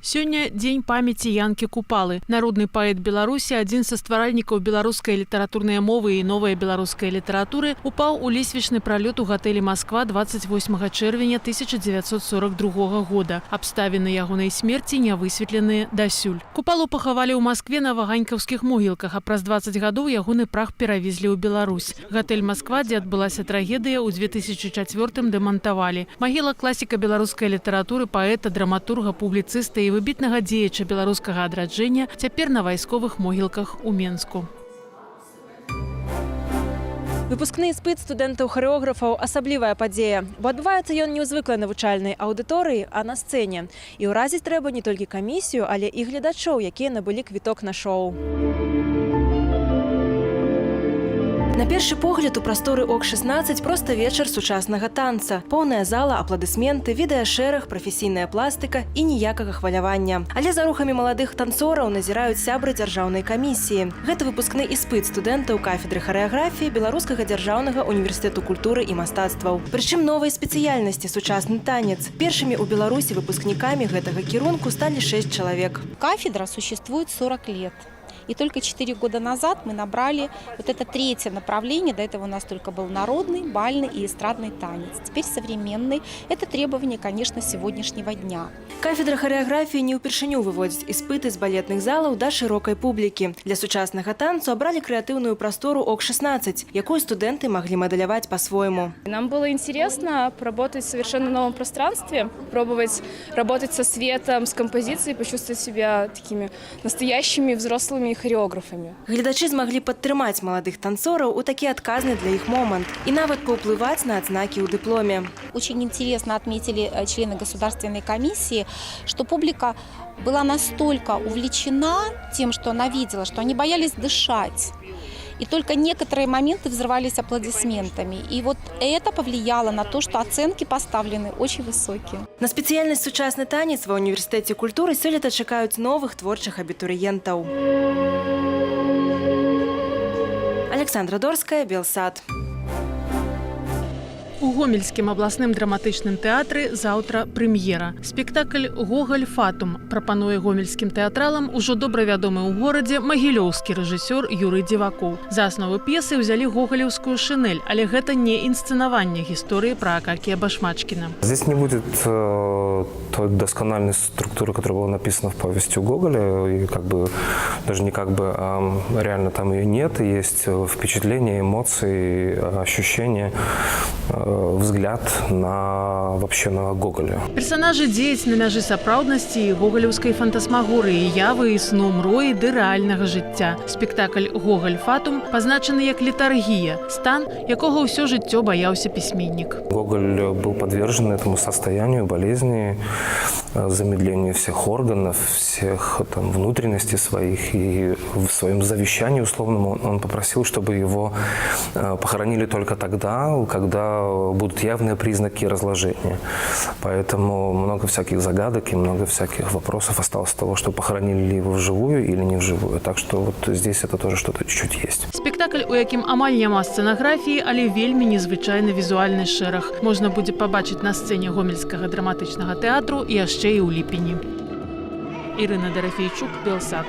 Сёння дзень памяці Янкі Купалы. Народны паэт Беларусі, адзін са стваральнікаў беларускай літаратурнай мовы і новай беларускай літаратуры, упаў у лесвічны пралёт у гатэлі «Масква» 28 чэрвеня 1942 года. Абставіны ягонай смерці не высветленыя дасюль. Купалу пахавалі ў Маскве на Ваганькаўскіх могілках, а праз 20 гадоў ягоны прах перавезлі ў Беларусь. Гатэль «Масква», дзе адбылася трагедыя, ў 2004 дэмантавалі. Магіла класіка беларускай літаратуры, паэта, драматурга, публіцыста і выбітнага дзеяча беларускага адраджэння цяпер на вайсковых могілках у Менску. Выпускны іспыт студэнтаў-харэографаў — асаблівая падзея, бо адбываецца ён не ў звыклай навучальнай аўдыторыі, а на сцэне. І ўразіць трэба не толькі камісію, але і гледачоў, якія набылі квіток на шоу. На першы погляд, у прасторы ОК-16 проста вечар сучаснага танца. Поўная зала, апладысменты, відэашэраг, прафесійная пластыка і ніякага хвалявання. Але за рухамі маладых танцораў назіраюць сябры дзяржаўнай камісіі. Гэта выпускны іспыт студэнтаў кафедры харэаграфіі Беларускага дзяржаўнага універсітэту культуры і мастацтваў. Прычым новай спецыяльнасці «Сучасны танец». Першымі ў Беларусі выпускнікамі гэтага кірунку сталі шэсць чалавек. Кафедра существует 40 лет. И только 4 года назад мы набрали вот это третье направление. До этого у нас только был народный, бальный и эстрадный танец. Теперь современный. Это требование, конечно, сегодняшнего дня. Кафедра харэаграфіі не ўпершыню выводзіць іспыты з балетных залаў да шырокай публікі. Для сучаснага танцу абралі крэатыўную прастору ОК-16, якую студэнты маглі мадэляваць па-свойму. Нам было интересно поработать в совершенно новом пространстве, пробовать работать со светом, с композицией, почувствовать себя такими настоящими взрослыми хореографами. Гледачы змаглі падтрымаць маладых танцораў у такі адказны для іх момант і нават паўплываць на адзнакі ў дыпломе. Очень интересно отметили члены государственной комиссии, что публика была настолько увлечена тем, что она видела, что они боялись дышать. И только некоторые моменты взрывались аплодисментами. И вот это повлияло на то, что оценки поставлены очень высокие. На спецыяльнасць «Сучасны танец» ва ўніверсітэце культуры сёлета чакаюць новых творчых абітурыентаў. Аляксандра Дорская, Белсат. У Гомельскім абласным драматычным тэатры заўтра прэм'ера. Спектакль «Гогаль Фатум» прапануе гомельскім тэатралам ужо добра вядомы ў горадзе магілёўскі рэжысёр Юрый Дзівакоў. За аснову п'есы ўзялі гогалеўскую «Шынель», але гэта не інсцэнаванне гісторыі пра Акакія Башмачкіна. Здесь не будет той доскональной структуры, которая была написана в повести у Гоголя, и как бы даже не как бы, а реально там ее нет. Есть впечатления, эмоции, ощущения, взгляд на вообще на Гоголя. Персанажы дзеюць на мяжы сапраўднасці і гогалеўскай фантасмагорыі, явы і сну, мроі ды рэальнага жыцця. Спектакль «Гогаль Фатум» пазначаны як летаргія, стан, якога ўсё жыццё баяўся пісьменнік. Гоголь был подвержен этому состоянию болезни, замедлению всех органов, всех там внутренностей своих. И в своем завещании условном он попросил, чтобы его похоронили только тогда, когда будут явные признаки разложения. Поэтому много всяких загадок и много всяких вопросов осталось того, что похоронили ли его вживую или не вживую. Так что вот здесь это тоже что-то чуть-чуть есть. Спектакль, у якім амаль няма сцэнаграфіі, але вельмі незвычайны візуальны шэраг, можна будзе пабачыць на сцэне Гомельскага драматычнага тэатру яшчэ і ў ліпені. Ірына Дарафейчук, Белсат.